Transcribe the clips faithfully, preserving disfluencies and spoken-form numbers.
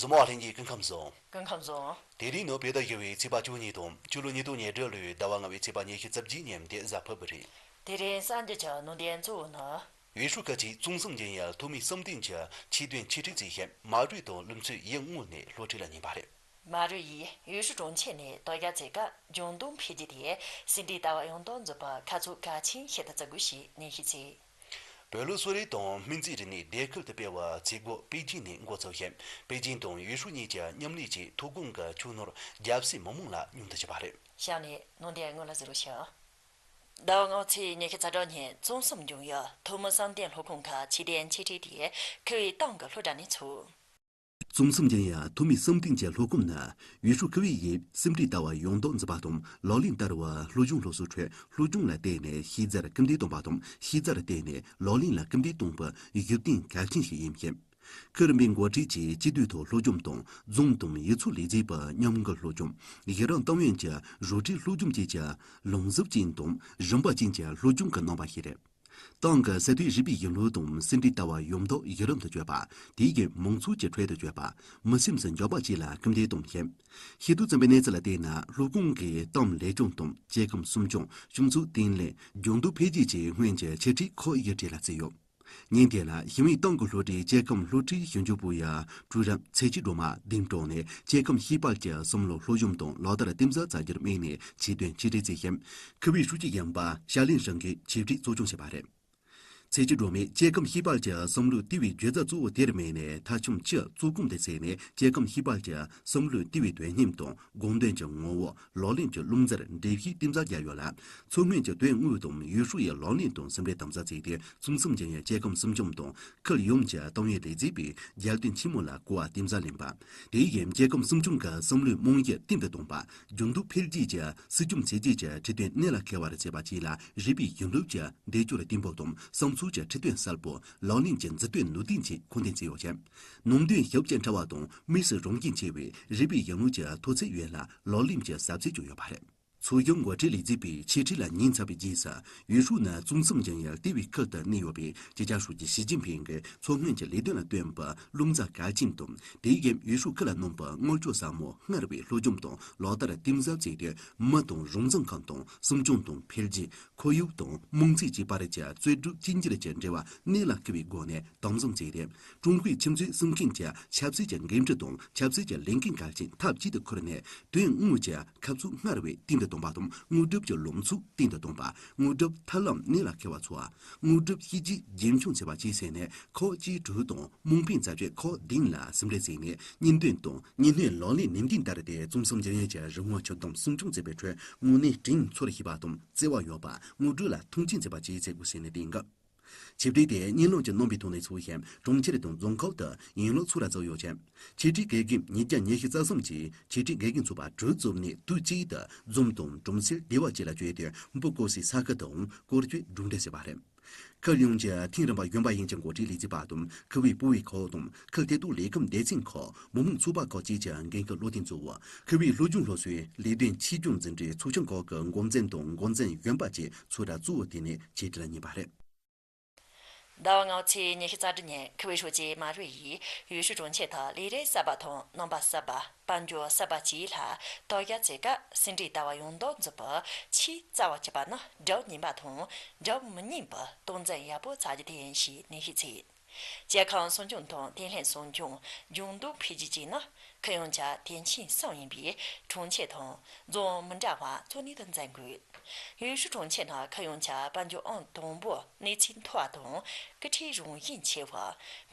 བཙུན་མ་ལྷན་རྒྱས་སྐུ་ཁམས་བཟང་། སྐུ་ཁམས་བཟང་། དེ་རིང་ནི་བོད་ཟླ་བཞི་པའི་ཚེས་པ་བཅུ་གཉིས་དང་། ཕྱི་ལོ་ཉིས་སྟོང་ཉེར་དྲུག་ལོའི་ཟླ་བ་ལྔ་པའི་ཚེས་པ་ཉི་ཤུ་རྩ་བརྒྱད་ཉིན་དེ་གཟའ་ཕུར་བུ་རེད། དེ་རིང་གསར་འགྱུར་གྱི་ནང་དོན་གཙོ་བོ་ནི། ཡུས་ཧྲུའུ་ཁ་ཆེའི་གཙང་གསུམ་རྒྱུན་ཡང་ཐོན་མིའི་གསུམ་ལྡན་གྱི་ཆེད་དོན་ཆེད་ཁྲིད་བྱེད་མཁན་མ་རུའི་དང་ལུག་མཚོའི་ཡུལ་དངོས་ནས་སློབ་ཁྲིད་ལ་ཉན་པ་རེད། མ་རུའི་ཡུས་ཧྲུའུ་གྲོང་ཁྱེར་ནས་དོལ་རྒྱལ་རྩེ་ཁ་ལྗང་མདོག་འཕེལ་རྒྱས་དེ་སེ་འབྲས་ཟླ་བ་ཡང་དག་འཛུགས་པར་ཁ་ཕྱོགས་གལ་ཆེན་ཞིག་ཏུ་བརྩི་དགོས་ཞེས་ནན་བཤད་བྱས། བོད་ལུགས་གསོ་རིག་དང་སྨན་རྩིས་རིག་གནས་སྡེ་ཁུལ་དུ་སྤེལ་བའི་ཚེ་སྒོ་པེ་ཅིང་ནས་འགོ་ཚུགས་ཤིང་། པེ་ཅིང་དང་ཡུས་ཧྲུའུ་གཉིས་ཀྱི་མཉམ་ལས་ཀྱིས་ཐོན་ཁུངས་ཀྱི་ཆུ་ནོར་རྒྱལ་སའི་མི་མང་ལ་མཉམ་དུ་ཕྱིན་པ་རེད། གཤམ་ནས་ནང་དོན་དངོས་ལ་གཟིགས་རོགས་ཞུ། ཟླ་བ་ལྔ་པའི་ཚེས་ཉི་ཤུ་རྩ་དྲུག་ཉིན་གཙང་གསུམ་རྒྱུན་ཡང་ཐོན་མི་གསུམ་ལྡན་སློབ་ཁང་གི་ཆེད་དོན་ཆེད་ཁྲིད་དེ་ཁུལ་ཨུའི་ཏང་གི་སློབ་གྲྭ་ནས་ཚུགས། གཙང་གསུམ་རྒྱུན་ཡང་ཐོན་མི་གསུམ་ལྡན་གྱི་སློབ་ཁང་ནི་ཡུས་ཧྲུའུ་ཁུལ་ཨུའི་སེ་འབྲས་ཟླ་བ་ཡང་དག་འཛུགས་པ་དང་ལག་ལེན་བསྟར་བའི་སློབ་སྦྱོང་སློབ་གསོའི་ཁྲོད་སློབ་སྦྱོང་ལ་བརྟེན་ནས་ཤེས་ཚད་སྐུལ་འདེད་གཏོང་བ་དང་ཤེས་ཚད་བརྟེན་ནས་ལག་ལེན་ལ་སྐུལ་འདེད་གཏོང་བའི་གཞི་རྟེན་གལ་ཆེན་ཞིག་ཡིན་ཞིང་། ཁུལ་རིམ་པའི་འགོ་ཁྲིད་ཀྱིས་སྤྱི་འཐུས་ཐོག་སློབ་སྦྱོང་དང་རྫོང་དང་ཡུལ་ཚོ་ལས་བྱེད་པའི་མཉམ་འགུལ་སློབ་སྦྱོང་། གཞི་རིམ་ཏང་ཡོན་གྱི་རོགས་ཁྲིད་སློབ་སྦྱོང་བཅས་ཀྱི་ལམ་ཟབ་ཅན་དང་རིམ་པ་ཅན་གྱི་སློབ་སྦྱོང་གི་རྣམ་པ་ཞིག་རེད། ཏང་གི་སྲིད་དོན་རིག་པའི་གཞུང་ལུགས་དང་སེ་འབྲས་ཟླ་བ་ཡང་དག་གཞི་རིམ་དུ་བསྐྱོད་པ། དེ་བཞིན་མང་ཚོགས་ཀྱི་ཁྲོད་དུ་བསྐྱོད་པ། མི་སེམས་སུ་འཇགས་པ་བཅས་ལ་སྐུལ་འདེད་གཏོང་ཞིང་། ཤེས་རྟོགས་ཚན་པའི་གནས་ཚུལ་ལ་བལྟས་ན། སློབ་ཁང་གི་ཏང་ལེགས་སྐྱོང་དང་སྐྱེ་ཁམས་སྲུང་སྐྱོང་། སྤྱི་ཚོགས་བརྟན་ལྷིང་། ལྗང་མདོག་འཕེལ་རྒྱས་བཅས་སྔོན་གྱི་འཆད་ཁྲིད་ཁག་བཞི་གྲས་ལ་བརྩིས་ཡོད། ཉིན་དེ་ལ་ཞི་བའི་ཏང་གི་སློབ་གྲྭའི་སྐྱེ་ཁམས་སློབ་ཁྲིད་ཞིབ་འཇུག་པུའུ་ཡི་ཀྲུའུ་རེན་ཚེ་སྐྱིད་སྒྲོལ་མ་གདན་དྲངས་ནས་སྐྱེ་ཁམས་ཤེས་དཔལ་གྱི་བསམ་བློ་སློབ་སྦྱོང་དང་ལག་བསྟར་རྟེན་གསར་བྱ་རྒྱུར་དམིགས་ནས་ཆེད་དོན་ཆེད་སྒྲིག་བྱས་ཤིང་། ཁུལ་ཨུའི་ཧྲུའུ་ཅི་གཞོན་པ་ཤ་ལིན་ཧྲེང་གིས་ཆེད་སྒྲིག་གཙོ་སྐྱོང་བྱས་པ་རེད། ཚེ་སྐྱིད་སྒྲོལ་མས་སྐྱེ་ཁམས་ཤེས་དཔལ་གྱི་བསམ་བློའི་ལྟེ་བའི་བརྗོད་བྱ་གཙོ་བོ་དེར་དམིགས་ནས་མཐའ་མཆོང་བཅུ་གཙོ་རྐང་དུ་བྱས་ནས་སྐྱེ་ཁམས་ཤེས་དཔལ་གྱི་བསམ་བློའི་ལྟེ་བའི་དོན་སྙིང་དང་དགོངས་དོན་གྱི་ངོ་བོ། ལག་ལེན་གྱི་རླུང་རྩར་འགྲེལ་བཤད་རྟེན་གསར་བརྒྱབ་ཡོད་ལ། མཚོ་སྔོན་གྱི་དོན་དངོས་དང་ཡུས་ཧྲུའུ་ཡི་ལག་ལེན་དང་ཟུང་འབྲེལ་དམ་ཟབ་བྱས་ཏེ་གཙང་གསུམ་རྒྱུན་ཡང་སྐྱེ་ཁམས་སྲུང་སྐྱོང་དང་ཁུལ་ཡོངས་ཀྱི་ཏང་ཡོན་ལས་བྱེད་པས་རྒྱལ་དོན་ཆེན་མོ་ལ་གོ་བ་རྟེན་གསར་ལེན་པ། དེ་བཞིན་སྐྱེ་ཁམས་སྲུང་སྐྱོང་གི་བསམ་བློའི་རྨང་གཞི་བརྟན་དུ་གཏོང་བ། ལྗང་མདོག་འཕེལ་རྒྱས་ཀྱི་སྲིད་སྐྱོང་བྱས་རྗེས་ཀྱི་ཁྲིད་སྟོན་གནད་ལ་འཁེལ་བར་བྱེད་པ་བཅས་ལ་རིགས་པའི་གཞུང་ལུགས་ཀྱི་འདེགས་སྐྱོར་བརྟན་པོ་དང་བསམ་ཚུལ་གྱི་ཁྲིད་སྟོན་གསལ་པོ། ལག་ལེན་གྱི་མཛུབ་སྟོན་ནུས་ལྡན་བཅས་མཁོ་འདོན་བྱས་ཡོད་ཅིང་། ནང་དོན་ཞིབ་ཅིང་ཕྲ་བ་དང་དམིགས་སུ་རང་རྐྱེན་ཆེ་བའི་རིགས་པའི་གཞུང་ལུགས་ཀྱི་མཐོ་ཚད་ཡོད་ལ་ལག་ལེན་གྱི་ཟབ་ཚད་ཀྱང་ཡོད་པ་རེད། ཚོགས་ཞུགས་འགོ་ཁྲིད་ལས་བྱེད་པས་འཆད་ཁྲིད་ལ་ཉན་ཚར་བའི་རྗེས་སུ། ཡུས་ཧྲུའུ་ནི་གཙང་གསུམ་རྒྱུན་ཡང་ལྟེ་བའི་ཁུལ་དུ་གནས་ཡོད་པས་སྤྱི་ཁྱབ་ཧྲུའུ་ཅི་ཞི་ཅིན་ཕིང་གིས་མཚོ་སྔོན་གྱི་ལས་དོན་ལ་བཏོན་པའི་བློ་འཛིན་གལ་ཆེན་དང་། དེ་བཞིན་ཡུས་ཧྲུའུ་ཁུལ་ལ་གནང་བའི་དངུལ་ཆུ་ཟབ་མོ་སྔར་བས་སློབ་སྦྱོང་དང་ལག་བསྟར་རྟེན་གསར་བྱས་ཏེ། མི་དང་རང་བཙན་ཁང་དང་སྲུང་སྐྱོང་དང་འཕེལ་རྒྱས། ཁོར་ཡུག་དང་དམངས་ཚིས་བཅས་བར་གྱི་རྩོད་སྒྲུབ་གཅིག་གྱུར་གྱི་འབྲེལ་བ་གནད་ལ་འཁེལ་བའི་སྒོ་ནས་དམ་འཛིན་བྱས་ཏེ། ཀྲུང་ཧྭའི་ཁྱིམ་མཚེས་གསུམ་ཁིན་གྱི་ཆབ་སྲིད་ཀྱི་འགན་འཁྲི་དང་ཆབ་སྲིད་ཀྱི་ལས་འགན་གལ་ཆེན་ཐབས་ཅིག་ཏུ་ཁུར་ནས། དོན་དངོས་ཀྱི་ཁ་ཕྱོགས་སྔར་བས་བརྟན་དུ་གཏོང་བ་དང་། དངོས་སྒྲུབ་ཀྱི་ལམ་ཚུགས་བརྟན་དུ་གཏོང་བ། དངོས་སྒྲུབ་ཐབས་ལམ་གནད་ལ་འཁེལ་བ་འཚོལ་བ། དངོས་སྒྲུབ་བྱས་རྗེས་རྒྱུན་འཁྱོངས་བྱེད་པ་བཅས་བྱས་ནས། ཁག་ཆེ་དྲུག་དང་དམངས་ཕན་རྩ་ཆེན་ཁག་བདུན་ལ་ཟུང་འབྲེལ་བྱས་ནས། གཉེན་སྟོན་དང་གཉེན་སྣོན་ལག་ལེན་ནན་ཏན་བསྟར་ཏེ། གཙང་གསུམ་རྒྱུན་ཡང་གི་རང་དབང་སྤྱི་བསྡོམས་སྲུང་སྐྱོང་བྱེད་པའི་ཁྲོད་དངོས་གནས་དྲིན་ཚོར་ཤེས་པ་དང་བརྩེ་བ་ཡོད་པ། དངོས་སྒྲུབ་ལ་མཐོང་ཆེན་བྱེད་པ་བཅས་བྱེད་དགོས་ཟེར་ནས་བསྟན་གི། ཆེད་སྒྲིག་དེ་གཉིས་ལོག་གི་རྣམ་པའི་ཐོག་ནས་ཚུགས་ཤིང་། གྲོང་ཁྱེར་དང་རྫོང་ཁག་ཏུ་ཡན་ལག་ཚོ་ར་བཙུགས་ཡོད་ཅིང་། ཆེད་སྒྲིག་དགེ་རྒན་ཉིས་བརྒྱ་ཉི་ཤུ་རྩ་གསུམ་གྱིས་ཆེད་སྒྲིག་དགེ་རྒན་ཚོགས་པ་དྲུག་བཙུགས་ནས། དུས་གཅིག་ཏུ་རྫོང་དང་གྲོང་གསེབ་སྡེ་བ་བཅས་ལ་བསྐྱོད་དེ། འབུ་བརྐོ་སའི་ས་ཁུལ་དུའང་སྐོར་སྐྱོད་གྲུབ་འབྲས་བྱས་པ་རེད། ཁུལ་ཡོངས་ཀྱི་ཐེངས་རིམ་པ་གཞོན་པ་ཡན་གྱི་འགོ་ཁྲིད་ལས་བྱེད་པ་དང་། ཁུལ་ཨུའི་པུའུ་ཨུའི་ཁག་དང་། ཁུལ་ལྟེ་གཏུག་ལས་ཁུངས་སྡེ་ཚན་ཁག་མི་དམངས་ཚོགས་པ་ཁག་བཅས་ཀྱི་འགན་འཁུར་བློ་མཐུན་གཙོ་བོ། ཁུལ་ཨུའི་སློབ་སྦྱོང་སློབ་གསོའི་ལས་དོན་ཆེད་སྦྱོང་འཛིན་གྲྭའི་ཚོགས་ཆུང་ཁག་གི་འགོ་འཛིན་དང་འགོ་འཛིན་གཞོན་པ་བཅས་ཚོ་ར་གཙོ་བོ་དེ་ནས་ཆེད་ཁྲིད་ལ་ཉན་པ་རེད། ཟླ་བ་ལྔ་པའི་ཚེས་ཉི་ཤུ་རྩ་དྲུག་ཉིན་ཁུལ་ཨུའི་ཧྲུའུ་ཅི་མ་རུའི་ཡིས་ཡུས་ཧྲུའུ་གྲོང་ཁྱེར་དུ་ལས་རིགས་གསར་པ་དང་རྣམ་པ་གསར་པ། དཔལ་འབྱོར་གསར་པ་བཅས་ལ་དོལ་རྒྱལ་རྩེ་ཁ་སེ་འབྲས་ཟླ་བ་ཡང་དག་འཛུགས་པའི་ཆེས་རྩ་བ་གཅིག་པ་ནི་སྒྲུབ་ཉན་པ་དང་སྒྲུབ་མི་ཉན་པའི་སྟངས་འཛིན་ཡག་པོ་བྱ་རྒྱུ་དེ་ཡིན་ཞེས་ནན་བཤད་བྱས། སྐྱེ་ཁམས་སྲུང་སྐྱོང་དང་བརྟན་ལྷིང་སྲུང་སྐྱོང་། ལྗང་མདོག་འཕེལ་རྒྱས་བཅས་ནི་ཁུལ་ཡོངས་ཀྱི་དོན་ཆེན་གསུམ་ཡིན་པས། གྲོང་ཁྱེར་དང་རྫོང་མི་འདྲ་བ་གཙོ་གནད་དུ་འཛིན་དགོས། ཡུས་ཧྲུའུ་གྲོང་ཁྱེར་ནི་ཁུལ་ཡོངས་ཀྱི་དཔལ་འབྱོར་ཨང་དང་པོའི་གནས་ཚད་མཐོ་བ་དང་། སྐུལ་ཁྲིད་རང་བཞིན་ཆེ་བ།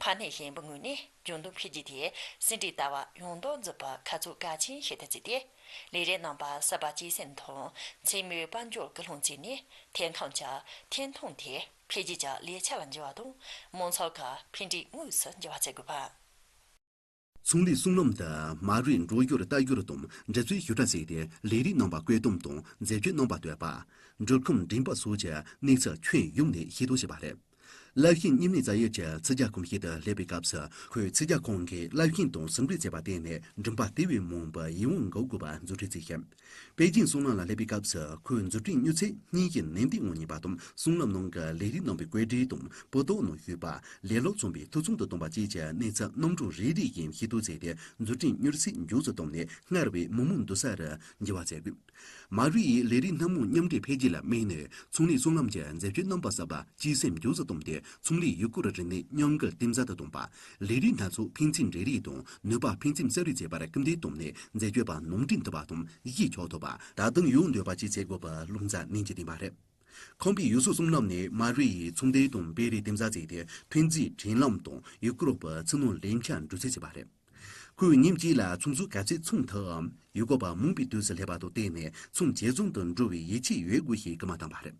ཕན་ནུས་ཞན་པའི་ངོས་ནས་ལྗང་མདོག་འཕེལ་རྒྱས་དེ་སེ་འབྲས་ཟླ་བ་ཡང་དག་འཛུགས་པའི་ཁ་ཕྱོགས་གལ་ཆེན་ཞིག་ཏུ་བརྩིས་ཏེ། ལས་རིགས་རྣམ་པ་གསར་པ་སྐྱེད་སྲིང་དང་མཚན་མོའི་དཔལ་འབྱོར་སྐུལ་སློང་བྱས་ནས། ཐོན་ཁུངས་ཀྱི་ཐོན་ཐང་དེ་འཕེལ་རྒྱས་ཀྱི་ལས་ཆ་ལ་འགྱུར་བ་དང་། མང་ཚོགས་ཀྱི་ཕན་འབྲས་དངོས་སུ་འགྱུར་བ་བྱེད་དགོས་པ། ཚོང་ལས་གསུང་ལམ་དུ་མ་རུའི་འགྲོ་ཞོར་ལྟ་ཞོར་དང་འགྲེལ་བརྗོད་ཞིབ་ཕྲ་བྱས་ཏེ། ལས་རིགས་རྣམ་པ་བཀོད་འདོམས་དང་མཛེས་དཔྱོད་རྣམ་པ་གཏོད་པ། འགྲུལ་ཁམས་འགྲིམ་པ་སོགས་ཀྱི་གནས་ཚུལ་ཁྱོན་ཡོངས་ནས་ཤེས་རྟོགས་བྱས་པ་རེད། ལའེ་ཤིན་གཉིས་སྣེ་བཙལ་ཡུལ་གྱི་ཚིག་རྒྱག་ཁང་ཞིག་ཏུ་སླེབས་པའི་སྐབས་སུ། ཁོས་ཚིག་རྒྱག་ཁང་གིས་ལའེ་ཤིན་དང་ཟིན་བྲིས་བརྩེགས་པ་དེ་ནས་མགྲིན་པ་དེ་བས་མང་པོ་ཡིད་དབང་འགུག་དགོས་པ་མཛུབ་ཁྲིད་བྱས་ཤིང་། པེ་ཅིན་སྲང་ལམ་ལ་སླེབས་པའི་སྐབས་སུ། ཁོས་མཛུབ་ཁྲིད་མྱུར་ཚད་སྙིང་རྗེ་ནན་ཏན་ངང་རྙེད་པ་དང་། སྲང་ལམ་ནང་གི་ལས་རིགས་རྣམ་པའི་བཀོད་སྒྲིག་དང་། སྤུ་རྟགས་ནང་ཞུགས་པ། ལས་སློབ་ཚོགས་པའི་ཐོ་ཚང་དུ་གཏོང་བ་བཅས་ཀྱི་གནས་ཚུལ་རྣམ་གྲངས་རེ་རེ་བཞིན་ཤེས་རྟོགས་བྱས་ཏེ། མཛུབ་ཁྲིད་མྱུར་ཚད་མགྱོགས་སུ་བཏང་ནས། སྔར་བས་མི་མང་འདུ་ས་རུ་འགྱུར་བ་བྱེད་དགོས། མ་རུས་ཡིས་ལས་རིགས་སྣ་མང་མཉམ་འདྲེས་འཕེལ་རྒྱས་ལ་དམིགས་ནས། ཚོང་ལས་སྲང་ལམ་གྱི་འཛད་སྤྱོད་རྣམ་པ་གསར་པ་སྤྱི་སེམས་མགྱོགས་སུ་བཏང་སྟེ། ཚོང་ལས་ཡུལ་སྐོར་རིག་གནས་མཉམ་འགུལ་གཏིང་ཟབ་ཏུ་གཏོང་བ། ལས་རིགས་སྣ་ཚོགས་ཕན་ཚུན་འབྲེལ་རེས་དང་། ནུས་པ་ཕན་ཚུན་གསབ་རེས་བྱེད་པར་སྐུལ་འདེད་བཏང་ནས། འཛད་སྤྱོད་པ་ནང་འདྲེན་ཐུབ་པ་དང་། གཞི་ཆགས་ཐུབ་པ། ད་དུང་ཡོང་འདོད་པ་བཅས་བྱེད་དགོས་པའི་རླུང་རྟ་ནན་གྱིས་བསྟན་པ་རེད། ཁང་པའི་ཡུལ་ཤུལ་སྲང་ལམ་ནས་མ་རུས་ཡིས་ཚོང་སྡེ་དང་སྤེལ་རེས་གཏིང་ཟབ་བྱས་ཏེ། ཐོན་རྫས་འདྲེན་ལམ་དང་ཡུལ་སྐོར་བ་ཕྱི་ནང་ལེན་ཆ་འགྲོ་སེལ་བྱས་པ་རེད། ཁོས་ཉིན་གཅིག་ལ་ཚོང་ཟོག་ག་ཚོད་ཚོང་ཐུབ་འམ། ཡུལ་སྐོར་བ་མང་པོའི་དུས་སུ་སླེབས་པ་དང་བསྟུན་ནས། ཚོང་ཇེ་བཟང་དུ་འགྲོ་བའི་ཡིད་ཆེས་ཡོད་དགོས་ཞེས་སྐུལ་མ་བཏང་བ་རེད།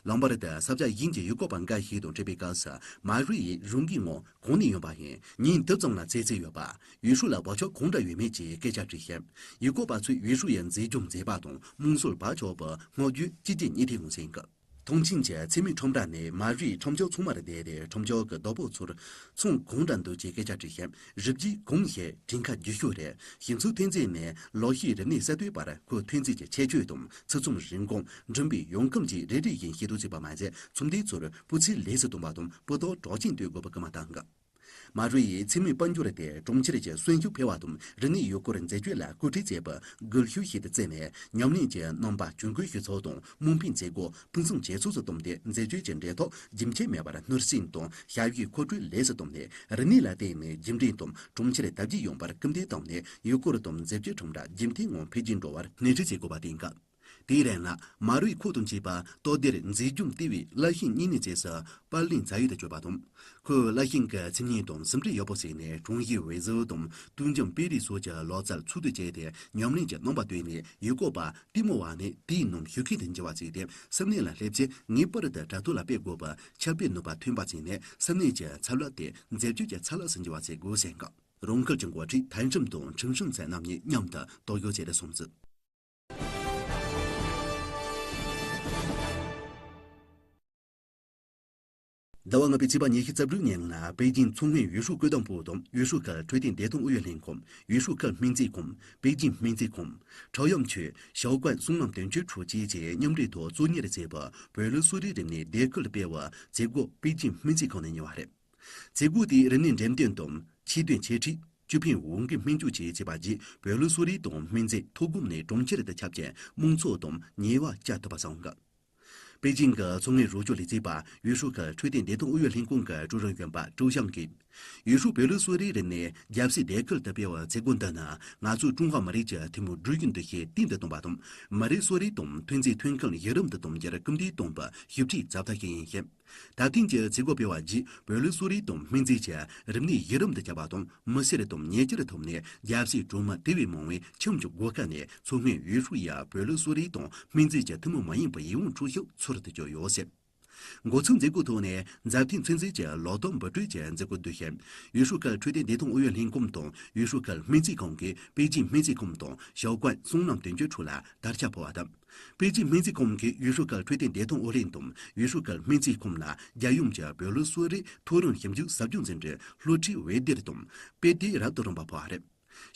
ལམ་བར་དུ་ས་ཆ་གཞན་གྱི་ཡུལ་སྐོར་བ་འགའ་ཞིག་དང་འཕྲད་པའི་སྐབས་སུ། མ་རུས་ཡིས་རང་གི་ངོས་གང་ནས་ཡོང་བ་ཡིན། ཉིན་དུས་ཙམ་ལ་ཚེ་ཚད་ཡོད་པ། ཡུལ་ཤུལ་ལ་བག་ཆགས་གང་འདྲ་ཡོད་མེད་ཀྱི་སྐད་ཆ་དྲིས་ཤིང་། ཡུལ་སྐོར་བ་ཚོས་ཡུལ་ཤུལ་ཡི་མཛེས་ལྗོངས་མཛེས་པ་དང་། རྨོ་སོལ་བག་ཆགས་པའི་སྔགས་རྒྱུད་སྤྱི་རྒྱུད་གཉིས་ཐེར་ངོས་ཟིན་གི། ཐང་ཆེན་གྱི་ཚེ་སྨད་ཁྲོམ་བྲག་ནས་མ་རུས་ཁྲོམ་སྐྱོར་ཚང་མར་བསྡད་དེ། ཁྲོམ་སྐྱོར་གྱི་བདག་པོ་ཚོར་ཚོང་གང་འདྲ་འདུག་ཅེས་སྐད་ཆ་དྲིས་ཤིང་། རི་སྐྱེས་གོང་ཞེས་གྲངས་ཀ་རྒྱུ་ཤོས་རེད། ཞིང་ཆུ་ཐོན་རྫས་ནས་ལོ་ཤས་རིམས་ནད་གསར་གཏོད་བར། ཁོས་ཐོན་རྫས་ཀྱི་ཁྱད་ཆོས་དང་། ཕྱིར་ཚོང་རིན་གོང་། འགྲིམ་པའི་ཡོང་ཁུངས་བཅས་རེ་རེ་བཞིན་ཤེས་རྟོགས་བྱས་པ་མ་ཟད། ཚོང་སྡེ་ཚོར་སྤུས་ཚད་ལེགས་སུ་གཏོང་བ་དང་། སྤུ་རྟགས་གྲགས་ཅན་གཏོད་དགོས་པའི་སྐུལ་མ་བཏང་གི། མ་རུས་ཡིས་ཚེ་སྨད་དཔལ་འབྱོར་དེ་གྲོང་ཁྱེར་གྱི་གསོན་ཤུགས་འཕེལ་བ་དང་། རིག་གནས་ཡུལ་སྐོར་འཛད་སྤྱོད་ལ་སྐུལ་ཁྲིད་བྱེད་པའི་སྒུལ་ཤུགས་ཤིག་ཏུ་བརྩིས་ནས། ཉམས་ལེན་གྱི་རྣམ་པ་ཇུས་འགོད་ཞུ་ཚུལ་དང་། དམངས་ཕན་མཛད་སྒོ་ཕུན་སུམ་ཇེ་ཚོགས་སུ་བཏང་སྟེ། འཛད་སྤྱོད་ཀྱི་འབྲེལ་ཐག་རྒྱུན་ཆད་མེད་པར་སྣུར་སྲིང་དང་། ཞབས་ཞུའི་མཁོ་སྤྲོད་ལེགས་སུ་བཏང་ནས། རིག་གནས་ལ་བརྟེན་ནས་རྒྱུན་འབྲེལ་དང་གྲོང་ཁྱེར་དར་རྒྱས་ཡོང་བར་སྐུལ་འདེད་བཏང་ནས། ཡུལ་སྐོར་དང་འཛད་སྤྱོད་ཁྲོམ་ར་རྒྱུན་མཐའི་ངང་འཕེལ་རྒྱས་འགྲོ་བར་སྣེ་ཁྲིད་བྱེད་དགོས་པ་བསྟན་གི། དེའི་རིང་ལ། མ་རུས་ཁོག་དང་བཅས་པ་སྟོད་སྡེར་མཛེས་ལྗོངས་ལྟེ་བའི་ལའེ་ཤིན་གཉིས་སྣེ་བཅས་སུ་པར་ལེན་བྱ་ཡུལ་དུ་གྱུར་པ་དང་། ཁོས་ལའེ་ཤིན་གྱི་ཚེ་སྨད་དང་ཟིན་བྲིས་ཡག་པོ་བྱས་ནས། གྲོང་གཞིའི་འོད་ཟེར་དང་། དུས་འགྱངས་སྤེལ་རེས་སོགས་ཀྱི་ལག་རྩལ་ཚུལ་དུ་བྱས་ཏེ། ཉམས་ལེན་གྱི་རྣམ་པ་བཏོད་ནས། ཡུལ་སྐོར་བ་ལྟད་མོ་བ་ནས་དེའི་ནང་ཞུགས་མཁན་དུ་འགྱུར་བ་བྱས་ཏེ། ས་གནས་ལ་སླེབས་ཚེ་ངེས་པར་དུ་དྲ་ཐོག་ལ་སྤེལ་དགོས་པའི་ཁྱབ་སྤེལ་ནུས་པ་ཐོན་པ་བྱས་ནས། ས་གནས་ཀྱི་ཚབ་ལག་དེ་འཛད་སྤྱོད་ཀྱི་ཚབ་ལག་ཏུ་འགྱུར་བ་བྱེད་དགོས་ཟེར་གི། རང་འཁུལ་གྱི་འགོ་ཁྲིད་ཐའེ་ཁྲིམ་དང་ཁྲིན་ཧྲིན་ཚའེ་རྣམ་གཉིས་མཉམ་དུ་རྟོག་ཞིབ་བྱས་ཏེ་གསུངས་ཚུལ། ཟླ་བ་ལྔ་པའི་ཚེས་པ་ཉི་ཤུ་རྩ་དྲུག་ཉིན་ལ། པེ་ཅིང་མཚོ་སྔོན་ཡུལ་ཤུལ་བཀོད་འདོམས་པུའུ་དང་། ཡུལ་ཤུལ་ཁུལ་འཕྲོད་བསྟེན་བདེ་ཐང་ཨུ་ཡོན་ལྷན་ཁང་། ཡུལ་ཤུལ་ཁུལ་སྨན་རྩིས་ཁང་། པེ་ཅིང་སྨན་རྩིས་ཁང་། ཁྲའོ་ཡམ་ཆུས་ཞའོ་ཀོན་སྲང་ལམ་དོན་གཅོད་ཁྲུའུ་བཅས་ཀྱིས་མཉམ་འབྲེལ་ཐོག་གཙོ་གཉེར་བྱས་པའི་བོད་ལུགས་གསོ་རིག་རིམས་ནད་སྡེ་ཁུལ་དུ་སྤེལ་བའི་མཛད་སྒོ་པེ་ཅིང་སྨན་རྩིས་ཁང་ནས་གཉེར་བ་རེད། མཛད་སྒོ་དེའི་རིམས་ནད་འགྲེམས་སྟོན་དང་། ཆེད་དོན་འཆད་ཁྲིད། ཅུས་ཕིང་ཝུའུ་གིས་སྨན་བཅོས་བཅས་བྱས་པ་བརྒྱུད། བོད་ལུགས་གསོ་རིག་དང་སྨན་རྫས་ཐོ་སྒོམ་ནས་གྲོང་ཁྱེར་དུ་ཁྱབ་ཅིང་། མང་ཚོགས་དང་ཉེ་བར་བཅར་ཐུབ་པ་བྱུང་གི། པེ་ཅིང་གི་མཚོ་སྔོན་རོགས་སྐྱོར་ལས་བྱེད་པ། ཡུས་ཧྲུའུ་ཁུལ་འཕྲོད་བསྟེན་བདེ་ཐང་ཨུ་ཡོན་ལྷན་ཁང་གི་ཀྲུའུ་རིན་གཞོན་པ་ཀྲུའུ་ཞང་གིས། ཡུས་ཧྲུའུ་བོད་ལུགས་གསོ་རིག་རིམས་ནད་རྒྱལ་སའི་སྡེ་ཁུལ་དུ་སྤེལ་བའི་མཛད་སྒོ་འདི་ནི། ང་ཚོས་ཀྲུང་ཧྭ་མི་རིགས་ཀྱི་ཐུན་མོང་འགྲོ་གྲོན་འདུ་ཤེས་བརྟན་དུ་གཏོང་བ་དང་། མི་རིགས་གསོ་རིག་དང་ཐོན་རྫས་ཐོན་ཁུངས་གཞི་རིམ་དུ་གཏོང་རྒྱུར་སྐུལ་འདེད་གཏོང་བའི་ཞིབ་ཕྲའི་རྩ་བ་ཞིག་ཡིན་ཞིང་། ད་ཐེངས་ཀྱི་མཛད་སྒོ་སྤེལ་བ་བརྒྱུད། བོད་ལུགས་གསོ་རིག་དང་སྨན་རྫས་ཀྱི་རིམས་ནད་གཞི་རིམ་དུ་ཁྱབ་པ་དང་། མི་སེར་དང་ཉེ་ཆར་ཐོབ་ནས། རྒྱལ་སའི་གྲོང་མི་དེ་བས་མང་བས་ཁྱིམ་གྱི་སྒོ་ཁ་ནས་མཚོ་སྔོན་ཡུས་ཧྲུའུ་ཡི་བོད་ལུགས་གསོ་རིག་དང་སྨན་རྫས་ཀྱི་ཐུན་མོང་མ་ཡིན་པའི་ཡིད་དབང་འཕྲོག་ཤུགས་ཚོར་དུ་གྱུར་ཡོད་ཟེར། འགོ་ཚུགས་མཛད་སྒོའི་ཐོག་ནས། མཛའ་མཐུན་ཚན་རྩལ་གྱི་ལག་ཐོག་འབུལ་སྤྲོད་ཀྱི་མཛད་སྒོ་བསྡུས་ཤིང་། ཡུས་ཧྲུའུ་ཁུལ་འཕྲོད་བསྟེན་བདེ་ཐང་ཨུ་ཡོན་ལྷན་ཁང་དང་། ཡུས་ཧྲུའུ་ཁུལ་སྨན་རྩིས་ཁང་གིས་པེ་ཅིང་སྨན་རྩིས་ཁང་དང་ཞའོ་ཀོན་སྲང་ལམ་དོན་གཅོད་ཁྲུའུ་ལ་དར་ཆ་ཕུལ་བ་དང་། པེ་ཅིང་སྨན་རྩིས་ཁང་གིས་ཡུས་ཧྲུའུ་ཁུལ་འཕྲོད་བསྟེན་བདེ་ཐང་ཨུ་ལྷན་དང་། ཡུས་ཧྲུའུ་ཁུལ་སྨན་རྩིས་ཁང་ལ་རྒྱལ་ཡོངས་ཀྱི་བོད་ལུགས་གསོ་རིག་མཐོ་རིམ་ཞིབ་འཇུག་ཟབ་སྦྱོང་འཛིན་གྲྭའི་སློབ་ཁྲིད་འོད་སྡེར་དང་དཔེ་དེབ་རབ་ཏུ་རིམ་པ་ཕུལ་བ་རེད།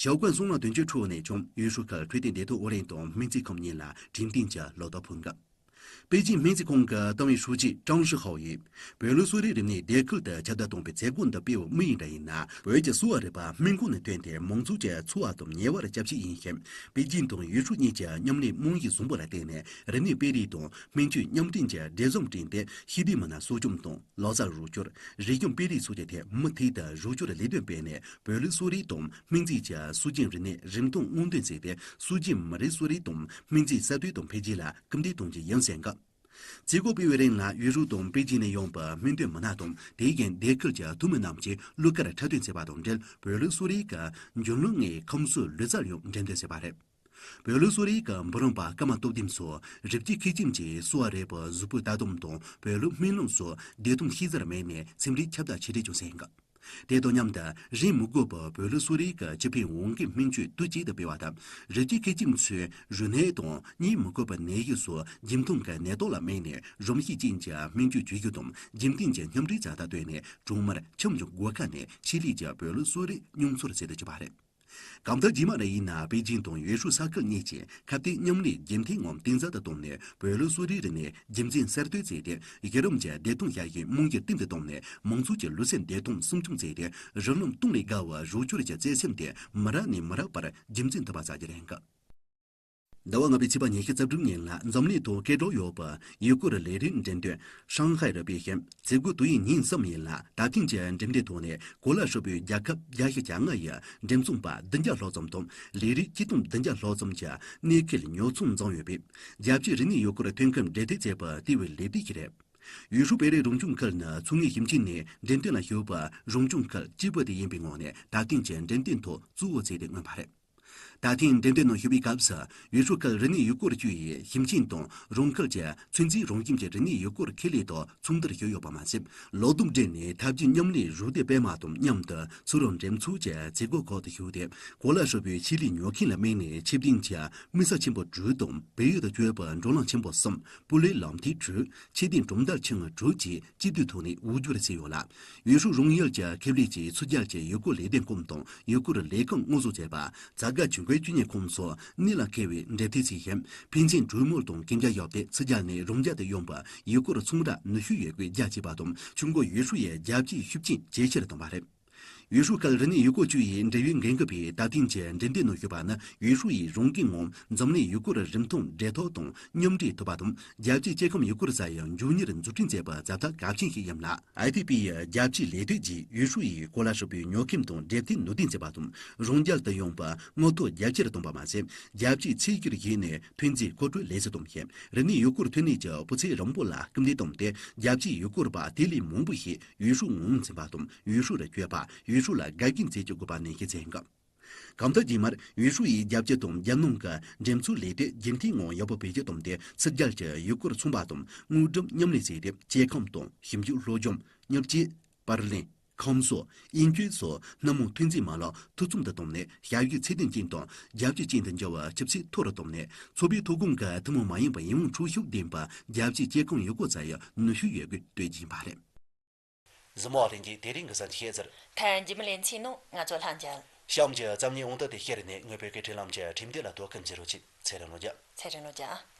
ཞའོ་ཀོན་སྲང་ལམ་དོན་གཅོད་ཁྲུའུ་ནས་ཀྱང་ཡུས་ཧྲུའུ་ཁུལ་འཕྲོད་བསྟེན་བདེ་ཐང་ཨུ་ལྷན་དང་སྨན་རྩིས་ཁང་གཉིས་ལ་དྲན་རྟེན་གྱི་ལོ་ཏོག་ཕུལ་འགབ། པེ་ཅིང་སྨན་རྩིས་ཁང་གི་ཏང་ཨུའི་ཧྲུའུ་ཅི་ཀྲང་ཧྲི་ཧའོ་ཡིས། བོད་ལུགས་གསོ་རིག་རིམས་ནད་སྡེ་ཁུལ་དུ་ཁྱབ་གདལ་གཏོང་བའི་མཛད་སྒོ་འདི་སྤེལ་བའི་དམིགས་ཡུལ་འདྲ་ཡིན་ན། བོད་ཀྱི་གསོ་བ་རིག་པ་སྨན་ཁང་ནས་ཐོན་ཏེ། མང་ཚོགས་ཀྱི་འཚོ་བ་དང་ཉེ་བར་སྐྱབས་བཅོལ་ཡིན་ཞིང་། པེ་ཅིང་དང་ཡུས་ཧྲུའུ་གཉིས་ཀྱི་མཉམ་ལས་རྨང་གཞི་བཟང་པོ་ལ་བརྟེན་ནས། རིམས་ནད་སྤེལ་རེས་དང་སྨན་བཅོས་མཉམ་འབྲེལ་གྱི་འབྲེལ་ཟམ་བསྐྲུན་ཏེ། ཤེས་ལྡན་མི་སྣ་གསོ་སྐྱོང་དང་། ལག་རྩལ་རོགས་སྐྱོར། རིག་གཞུང་སྤེལ་རེས་སོགས་ཀྱི་ཐད་མུ་མཐུད་དུ་རོགས་སྐྱོར་ལས་དོན་སྤེལ་ནས། བོད་ལུགས་གསོ་རིག་དང་སྨན་རྫས་ཀྱི་སྲོལ་རྒྱུན་རིག་གནས་རིན་ཐང་སྔོག་འདོན་བྱས་ཏེ། སྲོལ་རྒྱུན་མི་རིགས་གསོ་རིག་དང་སྨན་རྫས་གསར་གཏོད་དང་འཕེལ་རྒྱས་ལ་སྐུལ་འདེད་གཏོང་རྒྱུ་ཡིན་ཟེར་འགབ། མཛད་སྒོ་སྤེལ་བའི་རིང་ལ། ཡུས་ཧྲུའུ་དང་པེ་ཅིང་ནས་ཡོང་པའི་སྨན་དོན་མི་སྣ་དང་། དེ་བཞིན་སྡེ་ཁུལ་གྱི་འཐུས་མི་རྣམས་ཀྱིས་གླུ་གར་འཁྲབ་སྟོན་བྱས་པ་དང་འབྲེལ། བོད་ལུགས་གསོ་རིག་གི་འབྱོར་ལོ་ལྔའི་ཁམས་གསོའི་ལུས་རྩལ་ཡང་འགྲན་བསྡུར་བྱས་པ་རེད། བོད་ལུགས་གསོ་རིག་གི་འབུམ་རམས་པ་ཀརྨ་སྟོབས་ལྡན་མཚོ། རི་སྐྱེས་མཁས་ཅན་གྱིས་གསོ་བ་རིག་པའི་གཟུགས་པོའི་ལྟ་སྡོམ་དང་། བོད་ལུགས་སྨན་ལམ་སོགས་བདེ་ཐང་ཤེས་བྱར་དམིགས་ནས་སེམས་ཁྲལ་ཁྱབ་གདལ་ཆེ་གྲས་ཀྱང་བྱས་ཡིན་གི། དེ་དང་མཉམ་དུ་རིན་མི་དགོས་པར་བོད་ལུགས་གསོ་རིག་གི་སྤྱི་ཕན་དབང་གི་སྨན་བཅོས་དུས་གཅིག་ཏུ་སྤེལ་བ་དང་། རི་སྐྱེས་སྐད་ཅིག་ཚོས་རུས་ནད་དང་གཉིད་མི་ཁུག་པའི་ནད་གཞི་སོགས་འཇིམ་ཐང་གི་ནད་རྟགས་ལ་དམིགས་ནས་གཞོམ་གཞིག་ཅན་གྱི་སྨན་བཅོས་བྱེད་རྒྱུ་དང་། འཇིམ་རྟེན་གྱི་མཉམ་འབྲེལ་ཚད་ལྡན་བཏོད་ནས་གྲོང་མིར་ཁྱིམ་སྦྱོང་སྒོ་ཁ་ནས་ཆེད་ལས་ཀྱི་བོད་ལུགས་གསོ་རིག་མྱོང་ཚོར་བྱེད་དུ་བཅུག་པ་རེད། གང་ལྟར་རྗེས་མ་རེ་ཡིན་ན་པེ་ཅིང་དང་ཡུས་ཧྲུའུ་ས་ཁུལ་གཉིས་ཀྱིས་ཁ་གཏད་མཉམ་ལས་རྒྱུན་མཐུད་ངང་གཏིང་ཟབ་ཏུ་བཏང་ནས་བོད་ལུགས་གསོ་རིག་རིག་གནས་རྒྱུན་འཛིན་གསར་གཏོད་བྱས་ཏེ། གཞི་རིམ་གྱི་བདེ་ཐང་ཞབས་ཞུའི་རྨང་གཞི་བརྟན་དུ་བཏང་ནས་མང་ཚོགས་ཀྱི་ལུས་སེམས་བདེ་ཐང་སྲུང་སྐྱོང་བྱས་ཏེ། གཞི་རིམ་སྟོང་ལས་བརྒལ་བའི་རོགས་སྐྱོར་གྱི་བརྩེ་སེམས་དེ་མི་རབས་ནས་མི་རབས་བར་རྒྱུན་འཛིན་ཐུབ་པ་བྱ་རྒྱུ་རེད་འགའ། ཟླ་བ་ལྔ་པའི་ཚེས་པ་ཉི་ཤུ་རྩ་དྲུག་ཉིན་ལ་འཛམ་གླིང་ཐོག་སྐད་གྲགས་ཡོད་པའི་ཡུལ་སྐོར་ལས་རིགས་འགྲེམས་སྟོན་ཧྲང་ཧའེ་རུ་སྤེལ་ཞིང་། མཛད་སྒོ་དུས་ཡུན་ཉིན་གསུམ་ཡིན་ལ། ད་ཐེངས་ཀྱི་འགྲེམས་སྟོན་ཐོག་ནས་གོ་ལ་ཧྲིལ་པོའི་རྒྱལ་ཁབ་བརྒྱད་ཅུ་གྱ་ལྔ་ཡི་འགྲེམས་ཚོང་པ་བདུན་བརྒྱ་ལྷག་ཙམ་དང་། ལས་རིགས་སྤྱི་བཏང་བདུན་བརྒྱ་ལྷག་ཙམ་གྱི་གནས་འཁེལ་ཉོ་ཚོང་འཛོམས་ཡོད་པས། རྒྱལ་སྤྱིའི་རིག་གནས་ཡུལ་སྐོར་ཐོན་ཁུངས་འབྲེལ་མཐུད་བྱས་པ་དེ་བས་ལེགས་བསྡུས་ཤིག་རེད། ཡུས་ཧྲུའུ་པེ་རི་རང་སྐྱོང་ཁུལ་ནི་མཚོ་སྔོན་ཞིང་ཆེན་ནས་འགྲེམས་སྟོན་ལ་ཞུགས་པའི་རང་སྐྱོང་ཁུལ་གཅིག་པུ་དེ་ཡིན་པའི་ངོས་ནས་ད་ཐེངས་ཀྱི་འགྲེམས་སྟོན་ཐོག་གཙོ་བོ་བྱས་ཏེ་མངོན་པ་རེད། ད་ཐེངས་འགྲེམས་སྟོན་ནང་ཞུགས་པའི་སྐབས་སུ། ཡུས་ཧྲུའུ་ཁུལ་རིག་གནས་ཡུལ་སྐོར་ཅུས་ཡིས་ཞིང་ཆེན་དང་རང་ཁུལ་གྱི་ཚོད་འཛིན་རང་བཞིན་གྱི་རིག་གནས་ཡུལ་སྐོར་ཁེ་ལས་དང་ཚོགས་འདུར་ཞུགས་ཡོད་པ་མ་ཟད། ལོ་དུམ་བགྲེས་ནས་ཐབས་ཇུས་མཉམ་ལས་རུ་སྡེ་སྤེལ་མ་དང་མཉམ་དུ་ཚུར་འགྲེམས་ཚོགས་ཀྱི་མཛད་སྒོ་ཁག་ཏུ་ཞུགས་ཏེ། གོ་ལ་ཧྲིལ་པོའི་ཆེད་ལས་ཉོ་མཁན་ལ་དམིགས་ནས་ཆེད་ལྡན་གྱི་དམིགས་བསལ་ཆེན་པོ་དྲུག་དང་། བོད་ཡུལ་དུ་བསྐྱོད་པའི་འགྲོ་ལམ་ཆེན་པོ་གསུམ། སྤུས་ལེགས་ལམ་ཐིག་དྲུག། ཆེད་ལྡན་གྲོང་རྡལ་ཆུང་ངུ་དྲུག་བཅས་གཅིག་སྡུད་ཐོག་ནས་དབུ་སྒྱུར་བྱས་ཡོད་ལ། ཡུས་ཧྲུའུ་རོང་ཡུལ་གྱི་ཁེ་ལས་ཀྱིས་ཚུར་རྒྱལ་གྱི་ཡུལ་སྐོར་ལས་དོན་ཁང་དང་ཡུལ་སྐོར་ལས་ཁང་དངོས་ཟོག་བྱས་པ། རྫ་དགའ་ཆོས་འཁོར་བཅུ་གཉིས་ཁོངས་སུ་གནས་ལ་འཁེལ་བའི་འབྲེལ་མཐུད་བྱས་ཤིང་། ཕན་ཚུན་གྲོས་མོལ་དང་གན་རྒྱ་བཞག་སྟེ། ཚུར་རྒྱལ་ནས་རང་རྒྱལ་དུ་ཡོང་བར་ཡུལ་སྐོར་ཚོང་ར་ནུས་ཤུགས་ཡོད་རྒུས་རྒྱ་བསྐྱེད་པ་དང་། ཆུ་འགོ་ཡུས་ཧྲུའུ་ཡི་རྒྱལ་སྤྱིའི་ཤུགས་རྐྱེན་ཇེ་ཆེར་བཏང་བ་རེད། ཡུས་ཧྲུའུ་ཁུལ་རིག་གནས་ཡུལ་སྐོར་ཅུས་ཡི་འབྲེལ་ཡོད་འགན་འཁུར་བས་ད་ཐེངས་ཀྱི་འགྲེམས་སྟོན་ནང་ཞུགས་པ་ནི། ཡུས་ཧྲུའུ་ཡིས་རང་འགུལ་ངང་འཛམ་གླིང་ཡུལ་སྐོར་རིན་ཐང་འགྲན་ཐོག་དང་མཉམ་འདྲེས་ཐུབ་པ་དང་། རྒྱལ་སྤྱིའི་སྐྱེ་ཁམས་ཡུལ་སྐོར་ས་ཡི་མགྱོགས་མྱུར་འཛུགས་སྐྲུན་བྱས་པའི་གཟེངས་རྟགས་གལ་ཆེན་ཞིག་ཡིན་ལ། ཨའི་ཐི་པི་ཡི་རྒྱལ་སྤྱིའི་ལས་དོན་གྱིས་ཡུས་ཧྲུའུ་ཡི་གོ་ལ་ཧྲིལ་པོའི་ཉོ་མཁན་དང་འབྲེལ་མཐུད་ནུས་ལྡན་བྱས་པ་དང་། རང་རྒྱལ་དུ་ཡོང་བའི་མངོན་མཐོ་རྒྱ་ཆེར་བཏང་བ་མ་ཟད། རྒྱལ་སྤྱིའི་ཚད་བསྒྱུར་བཞི་ནས་ཐོན་རྫས་མཁོ་སྤྲོད་ལས་སུ་བཏང་ཞིང་། རིག་གནས་ཡུལ་སྐོར་ཐོན་ལས་ཀྱི་སྤུས་ཚད་རིམ་སྤོར་ལ་སྐུལ་འདེད་བཏང་སྟེ། རྒྱལ་སྤྱིའི་ཡུལ་སྐོར་བ་དེ་ལས་མང་པོ་ཞིག་ཡུས་ཧྲུའུ་ངོས་འཛིན་པ་དང་། ཡུས་ཧྲུའུ་རུ་བསྐྱོད་པ། ཡུས་ཧྲུའུ་ལ་དགའ་གུས་མཛད་རྒྱུ་དགོས་པ་ནན་བཤད་མཛད་འགོ། གང་ལྟར་རྗེས་མར་ཡུས་ཧྲུའུ་ཡི་རྒྱབ་སྐྱོར་དང་རྒྱབ་ནང་གི་འགྲེམས་ཚོགས་ལས་དོན་རྒྱུན་མཐུད་ངང་ཡག་པོ་སྤེལ་རྒྱུ་བཏང་སྟེ། ཚུར་རྒྱལ་གྱི་ཡུལ་སྐོར་ཚོང་པ་དང་དངོས་འབྲེལ་མཉམ་ལས་བྱས་ཏེ། སྐྱེ་ཁམས་དང་ཞིབ་འཇུག་སློབ་སྦྱོང་། མྱུར་སྐྱེལ། པར་ལེན། ཁམས་གསོ། དབྱིན་སྐྱོན་སོགས་སྣ་མང་ཐོན་རྫས་མ་ལག་མཐུད་ཚོང་དུ་བཏང་ནས། ཞབས་ཞུ་ཚད་ལྡན་ཅན་དང་རྒྱལ་སྤྱི་ཅན་དུ་འགྱུར་བའི་ཆུ་ཚད་མཐོ་རུ་བཏང་ནས། ཚོགས་པའི་ཐོ་ཁོངས་ཀྱི་ཐུན་མོང་མ་ཡིན་པའི་ཡིད་དབང་འཕྲོག་ཤུགས་ལྡན་པའི་རྒྱལ་སྤྱིའི་སྐྱེ་ཁམས་ཡུལ་སྐོར་ཚད་ཡི་ནུས་ཤུགས་ཡོད་རྒུས་གཏོད་རྒྱུ་ཡིན་པ་རེད། གཟིགས་མོ་བ་ལྷན་རྒྱས། དེ་རིང་གི་གསར་འགྱུར་བཤད་ཟིན། ཐད་རྒྱུན་མི་ལེན་ཚེ་ནང་ང་ཚོ་ལྷན་རྒྱས། གཤམ་གྱི་རྩོམ་ཉིད་འོང་དུ་དེ་ཤེར་ནས་ངོས་བོད་སྐད་འཕྲིན་ལམ་གྱི་ཁྲིམས་དེབ་ལ་དོ་ཁུར་མཛད་རོགས་གྱིས། ཚེ་རིང་ལོ་རྒྱ། ཚེ་རིང་ལོ་རྒྱ།